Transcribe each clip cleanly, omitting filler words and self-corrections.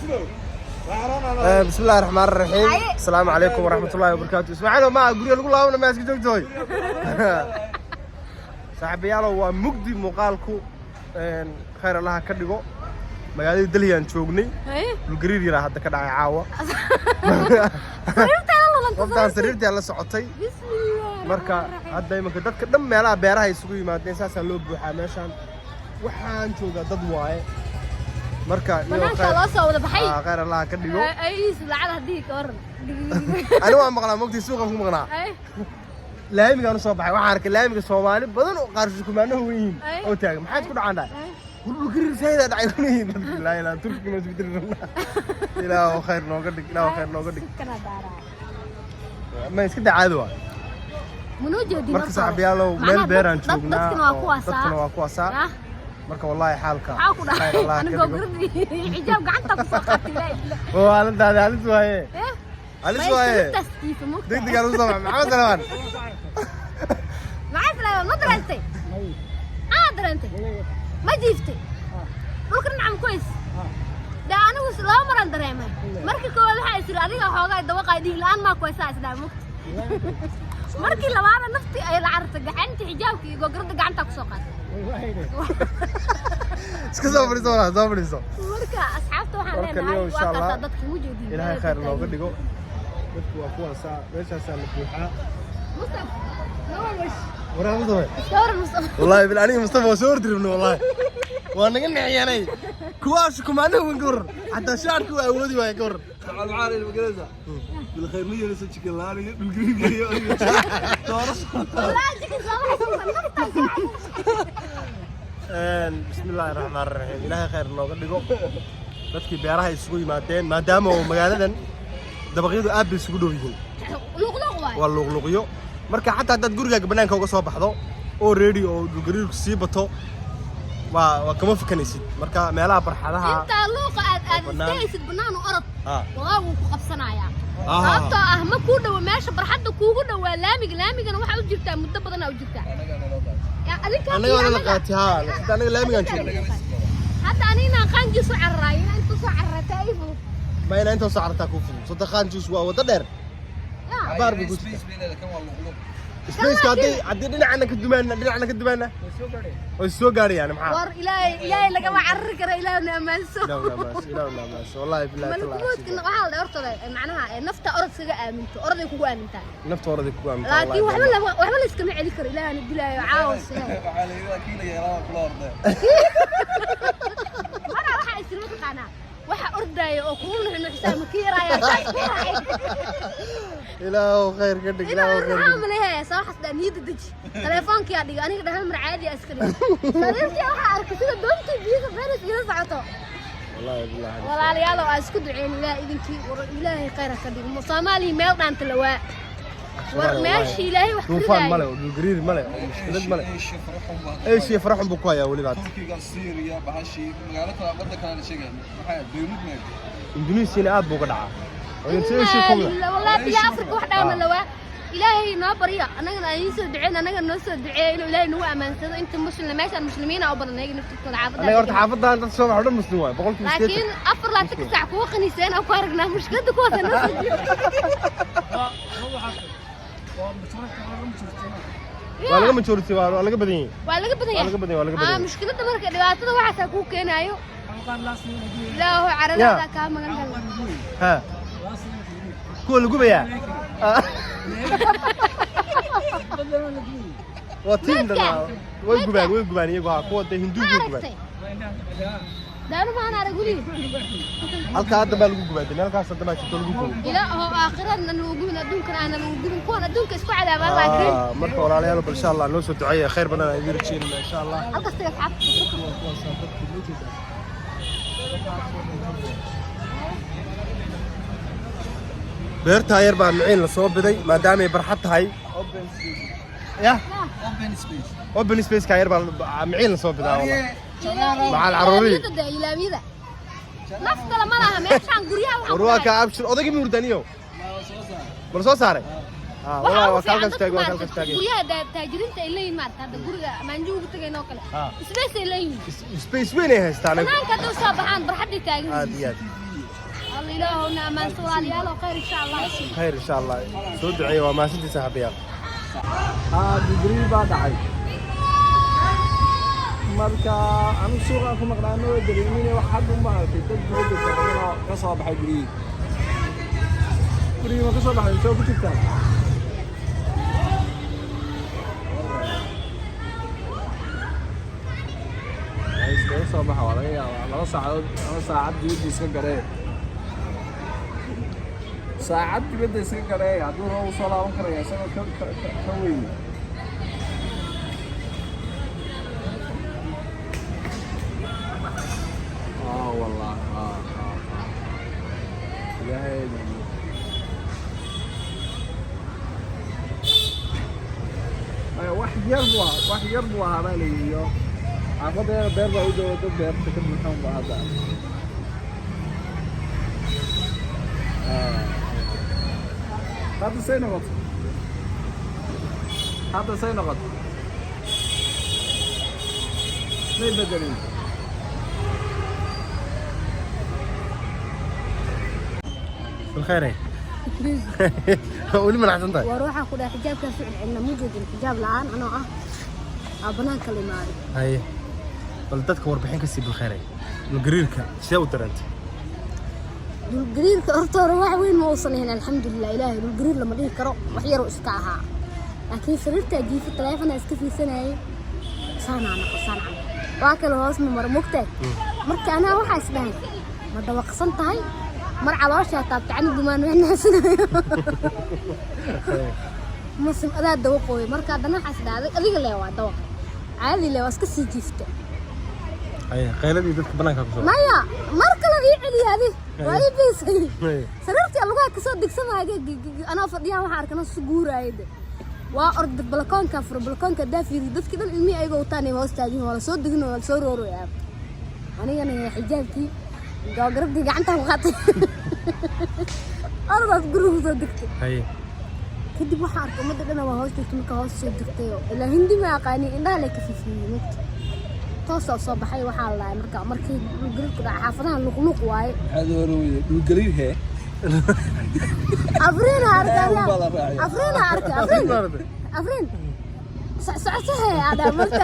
بسم الله الرحمن الرحيم. Haye. السلام عليكم ورحمة الله وبركاته. اسماعيل, ma guriga lagu laabana? Ma iska joogtooy, saaxiibayaalow? Waa mugdi muuqaalku. Khayr Allaha ka dhigo. Magaalada Delhi aan joognay. Haye. Dhulgariir yaraa hadda ka dhacay caawa. Sariirteeda lulanta. Qoftaan sariirtii la socotay. Bismillah. Marka hadda imanka dadka dhan meelaha beeraha isugu yimaadeen, saasaa loo buuxaa. Meeshaan waxaan joogaa dad waaye. Marka iyo Banaanka khayr loo soo wada baxay. Ah, khayr Allaha ka dhigo. Ayis lacag haddii ka waran. Ani waan maqlaa, mogtii suuqan ku maqnaa. Ay. Laamigaan usoo baxay, waxaan arkay laamiga Soomaali badan oo qaar shukumaanaha wen yihiin Ay. oo taagan. Maxaad ku dhacaan dhahay? Ay. Dhulgariir saayidaa dhacay kuleeyihiin dadki. Laa ilaa Turkiga ma isbedeli rabnaa. Ilaahu khayr nooga dhig, Ilaahu khayr nooga dhig. Kana daaraa. Ma iska dacaado waa. Manoo jeedin. Marka saaxiibayaalow, meel beeraan joognaa Dadkana waa oo kuwaasaa. Dadkana waa kuwaasaa. Ah, marka wallaahi xaalka maxaa ku khayr dhacay? Allaha ka Anigoo dhigo. gurdi xijaab gacanta ku soo qaatay, ilaahay billah. Oo xaaladaada halis waaye. Eh? Halis Ma waaye. sariirtaas jiifa, moogtahay? Degdegaan u soo baxay, Maxamed Salmaan. Maxay filaayeen? Ma dareentay? Aa, dareentay? Ma jiiftay? Dhulka dhinaca ma ku hays? Dee anigu laba maraan dareemay. Markii koowaad waxaa is iri adiga xoogaa dawaqay, dhiig la'aan maa ku haysaa, is dhahay, moogta. Markii labaadna naftii ay la carartay, gacanta xijaabka iyo gogoradda gacanta ku soo qaatay. Iska soo fadhiiso walaa, soo fadhiiso. Marka asxaabta waxaan Marka leenahay niyow, insha waa Allah, kaasaa dadka mu jeedin. Ilaahay khayr nooga dhigo. Dadku waa kuwaasaa, meeshaasaa la buuxaa. Mustafa, no wish. Waraa Mustafa. Iska waran, Mustafa. Wallahi bil aniga Mustafa waa soo hordiribno, wallahi waa naga niciyanay kuwaas kumaanaha wan. Ka waran xataa shaarku waa awoodi waaya, ka waran? بالخير لي لسه chicken laan iyo dhulgariir iyo doorasho. Wallahi chicken sooma xasuusan, naftaan soo xasuusan. Bismi illaahi raxmaan raxiim. Ilaahay khayr nooga dhigo. Dadkii beeraha isugu yimaadeen, maadaama oo magaaladan dabaqyadu aad bay isugu dhow yihiin. Luuqluuq waay. Waa luuqluuqyo. Marka xataa haddaad gurigaaga bannaanka uga soo baxdo oo ready oo dhulgariirku sii bato, waa kama fakanaysid. Marka meelaha barxadaha Intaa luuqa aad bannaan. Iska haysid bannaan u orod. Walaa wuu ku qabsanayaa. Ah. Sababtoo ah ma kuu dhowo meesha barxadda, kuugu dhowaa laamiga. Laamigana waxaa u jirtaa muddo badanaa u jirtaa. Ya, adinkaa Annaga waa nala anaga- qaatay haa, hadda anaga laamigaan joogno. Hadda anigana qaanjiis u cararaay, inaa inta soo cararata ii fudud. Ma inaa inta soo carartaa kuu fudud? Soddon juus waa waddo dheer. Ya. Baar buu ku jirtaa spaceka. Haddii dhinacana ka dumaana, dhinacna ka dumaana, way soo gaarayaan. Maxaa? War Ilaahay, Ilaahay lagama carari karo. Ilaahna ammaanso. Ilaahuna amaanso, Ilaahuna amaanso, wallahi billahi tallahi. Malakumoodka waxaa la dhahay horta macnaha nafta orod iskaga aaminto, oroday kugu aamintaa. Nafta oraday kugu aamintaa. Laakiin Wallahi. waxba lama, waxba la iskama celi karo. Ilaahna dilaayo caawa see. Waxaa la yidhi kii la yeelaa kula ordee. Maraa waxaa isla mataqaanaa waxa ordaya oo kugu nuxnuxsaa ma ka yaraaya saas ku raacay. Ilaahu khayr ka dhig, Ilaahu khayr ka Maxaa dhig. Maleeyahay soo xasdaa, niyadda deji. Telefoonkiyaa dhigay aniga dhahal mar, caadi iska dhigay. Sariirtii waxaa arkay sida doontii biyo Venice ila socoto. Wallahi billahi. Walaalayaal, oo aan isku duceyn Ilaah idinkii. War Ilaahay khayr ha ka dhigo. Soomaaliya meel dhaanta la waa. War meeshii Ilaahay wax ka Duufaan ridaayo. male oo dhulgariir male oo mushkilad male. Asia faraxun baa. Asia faraxun buu ku hayaa weliba hadda. Turkiga, Syria, bahashii magaalo kale, waddan kale la sheegaya, maxay Beirut ma? Indonesia aad buu uga dhacaa oo Indonesia ku mid. Wallahi bilaa Afrika wax dhaama lawaa. Ilaahay noo barya, annagana aan idiin soo duceyn, annaga noo soo duceeya inuu Ilaahay nagu amaansado. Inta muslim meeshaan muslimiina u badan ayaga naftirkooda xaafadda. Annaga horta xaafadan dad soo wax dhan muslim waay, 80%. Laakiin 24-ka saac kuwa qaniiseen oo ku aragnaa mushkiladda kuwaasa noo soo jiida. Waa laga majority, waa laga badan yahay. Waa laga badan Waa yahay. laga badan yahay, waa laga badan Ah, yahay. Mushkiladda marka dhibaatada waxaasaa kuu keenaayo. Ilaahu caradaada kaa magan galna. Ha, kuwa la gubayaa waa tiim Meedka? dhan way gubaan, way gubaan iyagu. Ha, kuwa dee Ma Hinduuga gubaan. aragtay daanu maan arag weli. Halka hadda baa lagu gubaa, dee meelkaas hadda baa jirto lagu gubo. Ilaahu aakhirana nagu gubin, adduunkana aana nagu gubin, kuwan adduunka isku cadaabaan laakiin. Ah, marka walaalayaal, bal insha Allah noo soo duceeya, khayr badan aan idiin rajeynayna insha Allah. Halkaas taga, asxaabta. Kuwaasaa dadka loo jeedaa. Beertaa yar baa miciin la soo biday maadaamay barxad tahay ya. Open space. Open space-ka yar baa miciin la soo bidaa wallah. Macal carruurii. Ilaamiyada dee, ilaamiyada naf kale ma laha meeshaan guryaha waxaan War ku waa dhahay. kaa abshir odaygii murdaniyo ma la soo saaray. Ah, Waxaa wallah ugu waa ka fiican halkaas dadka taagay, waa ka maaragtay halkaas taagay. Guryaha taajiriinta ay leeyihiin maaragtay, hadda guriga maanjo ugu tagayn oo kale Ah. space ay leeyihiin. Space weyn ay haystaan. Banaanka hadday usoo baxaan barxaddii taagan Aad yihiin. iyo aad. Alla ilaahowna ammaanso, walaalayaal, oo khayr insha Allah. Khayr insha Allah, soo duceeya. Waa mahadsantii, saaxiibayaal. Haa, dhulgariir baa dhacay. Marka anigu suuqaan ku maqnaano oo dareemin wax hadda uma arkay dad dibadda taagan oo ka soo baxay gurigii. Gurigii ma ka soo baxday soo ku jirtaa? Waa iskaga soo baxa, waa laga yaabaa 2 saacadood ama saacad dibadda iska garee, saacad dibadda iska garee. Hadduu rabo soo laaban karaya isagoo ka weyn. اه والله اه اه اه ilaahay. Maya, wax yar buu ahaa, wax yar buu ahaa baa la yidhi. Iyo xaafadeeda beer baa u dhow, dad beerta ka buuxan baa hadda. Ah. Hadda say noqoto, hadda say noqoto, may bedelin. Bilkhayr, weli manaxsan tahay? War waxaan ku dhahay xijaabkaa ficil celina ma joogin, xijaab la'aan anoo ah aa banaanka la imaaday. Haye, bal dadka warbixin ka sii, bilkhayr, dhulgariirka sidee u dareentay? Dhulgariirka horta hore wax weyn ma uusan ahayn, alxamdulilah. Ilaahay, dhulgariir lama dhihi karo, wax yaroo iska ahaa, laakiin sariirtaa jiifa, taleefona iska fiirsanayay, saanaa naqo saan camal, waa kale hoos ma maro mogtahay. Marka anaa waxaa is dhahay ma dawaqsan tahay, mar calooshaa taabta cani gumaan wanaasinayo mase adaa dawaqooyo. Marka haddana waxaa is dhahday adiga lee waa dawaq caadi lee, waa iska sii jiifta. Haye, qayladii dadka banaanka ku soo Maya, mar kale ii celiya, adi waa ii biisay. Haye. Sariirtii lugaha kasoo degsamaayo anoo fadhiyaan, waxaa arkana su guuraaya de. Waa orda, balakoonka furo, balakoonka hadaa fiiriyo dadkii dhan ilmihii ayagoo wataan ay hoos taagin, waa la soo degin oo waa la soo rooroyaa. Anigana xijaabkii garabdii gacantaan ku qaatay, ordaas guriga kusoo degtay. Haye. Kadib waxaa arkay ummadda dhan waa hoos joogtay. Marka hoos soo degtay oo ilaa hindi ma aqaani, indhaha lay ka fiifiyey mugta, toosaa soo baxay. Waxaa la dhahay marka markii dhulgariirku dhaca xaafadaha luqluuq waaye. Maxaad horoweyday dhulgariir hee? Afriina arkay. Baa la raacay. Afriina arkay, Afriin, Afriin socsocotahe adha marta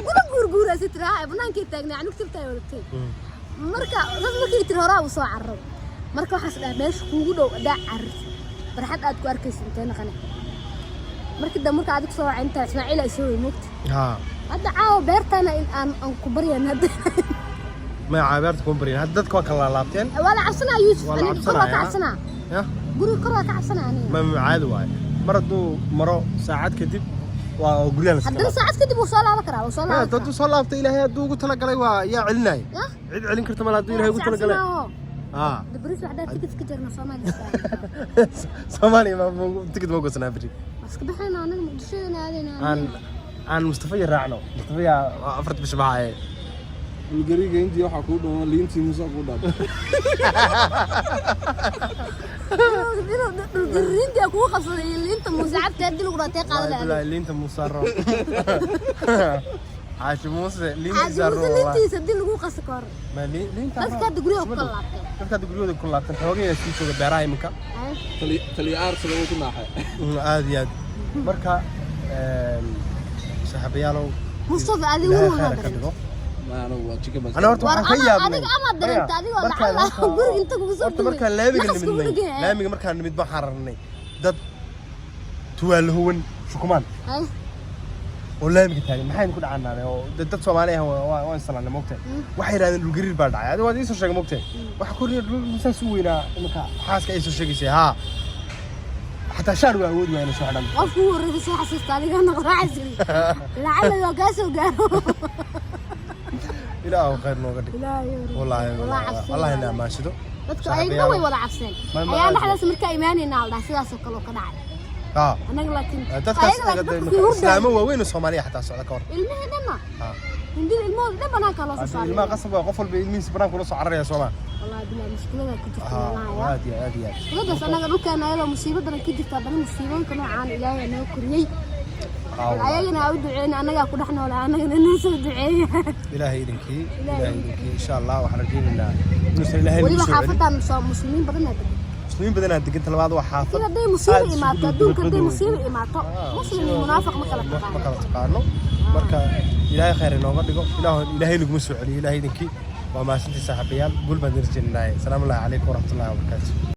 gula guurguura si tira banaankii taagnay, anug tirtaa wadatay. Marka dad markii tiri horaa uu soo cararo. Marka waxaas dhahay meesha kuugu dhow adaa cararta barxad aad ku arkaysa intee naqane. Markii dambe marka adig soo wacay intaa Ismaaciil ay soo wey mogta. Haa. Hadda caawa beertana in aan ku baryan hadda. Maya, caabeerta kuma baryan hadda, dadka waa kala laabteen. Waa la cabsanaa, Yuusuf. Waa la Aniga kor waa ka cabsanayaa. cabsanaa. Ya. Guriga kor waa ka cabsanaa aniga. Ma caadi waaye, mar hadduu maro saacad kadib waa oo guryaha la Haddana saacad kadib wuu soo laaban karaa, wuu soo laaban hadduu karaa. Soo laabta, ilaahay hadduu ugu talagalay waa yaa celinaya. Yah. Cid celin karta mala hadduu ilaahay ugu talagalay. Haa. Bris waxdaa tikid ka jarna Soomaaliya. Soomaaliya ma tikid ma goosanaa beri? Iska baxayna anaga, Muqdishoda aadayna. Aan Mustafa ya raacno, Mustafa yaa afarta bish baxaye. Dhulgariirka intii waxaa kuu dhumo liintii Muuse kuu dhaaf. Dhulgariintii kugu qabsaday iyo liinta Muuse cabta haddii lagu dhaatay qaada Wallahi lahayd. Billahi, liinta Muuse roob, Xaaji Muuse Xaaji liintiisa Muuse roob. liintiisa haddii lagu qaso ka hor. Ma liinta Dadka hadda guryaha ku kala laabteen. Dadka hadda guryahooda ku laabteen, xoogay ayaa sii jooga beeraha iminka. Taliya aarsada wuu ku naaxay. Aad iyo aad. Marka saaxiibayaalow, Mustafa, adiga Ilaahay wuu khayr ka wada dhigo. Ma anigu waa chicken baan. Ana horta War waxaan ka ama yaabnay adiga ama dareenta adigoo markaan lacala guriga inta kugu soo horta markaan laamiga naqas kugu nimidnay dhigay. Laamiga markaan nimid waxaan rarnay dad tuwaalo huwan shukumaan Ay, oo laamiga taagan. Maxaynu ku dhacaanaanay oo dad Soomaali ah waan salaanay moogtay. Waxay yidhahdeen dhulgariir baa dhacay. Adiga waad ii soo sheegay moogtay, waxa koriya dhul saas u weynaa. Iminka xaaska ay soo sheegaysay, haa, xataa shaar waa awood waayna soo xidhan. Qofku ugu horreeyay soo xasuusta adiga noqdo xasili lacala waa kaa soo gaaro. Ilaahu khayr nooga dhig. Ilaahay. Wallaahi. Walaa cabsi. Allah ina amaansado. Dadka ayagna way wada cabseen. Ma Ayaa aad dhexdaas markaa imaanayna la dhahay sidaas oo kale oo ka dhacay. Haa. Anaga laakiin Dadkaas ayaga laakiin dadka sii hurdaya. Islaamo waaweyn oo Soomaaliya xataa socda ka hor. Ilmihii dhanna haa. Hindida ilmahooda dhan banaanka loo soo Hadda saaray. ilmaha qasab waa qof walba ilmihiisa banaanka ula soo cararaya sooma? Wallaahi bilahi mushkilada ku jirta haa meelaha. Aad iyo aad iyo aad. Mushkiladaas anaga dhulkeena ayadoo musiibo badan ka jirta, haddana musiibooyinka noocaan Ilaahay noo koriyey. Bal ayagana ha u duceyn, annagaa ku dhex noolaa, annagana noo soo duceeya. Ilaahay idinkii, Ilaahay idinkii, insha Allah waxaan rajaynaynaa inuusan Ilaahay nagu Weliba soo celin. Xaafadan soo muslimiin badanaa degan. Muslimiin badanaa degan. Talabaad waa xaafad Laakiin hadday musiibo aad isugu imaato, dhow adduunka hadday dowladooda. musiibo imaato, muslim iyo munaafiq ma kala ma taqaano. kala taqaano. Marka Ilaahay khayr inooga dhigo. Ilaahay naguma soo celiyo, Ilaahay idinkii. Waa mahadsantii, saaxiibayaal. Guul baan idin rajaynaynaa. Asalaamu calaykum waraxmatullaahi wabarakaatu.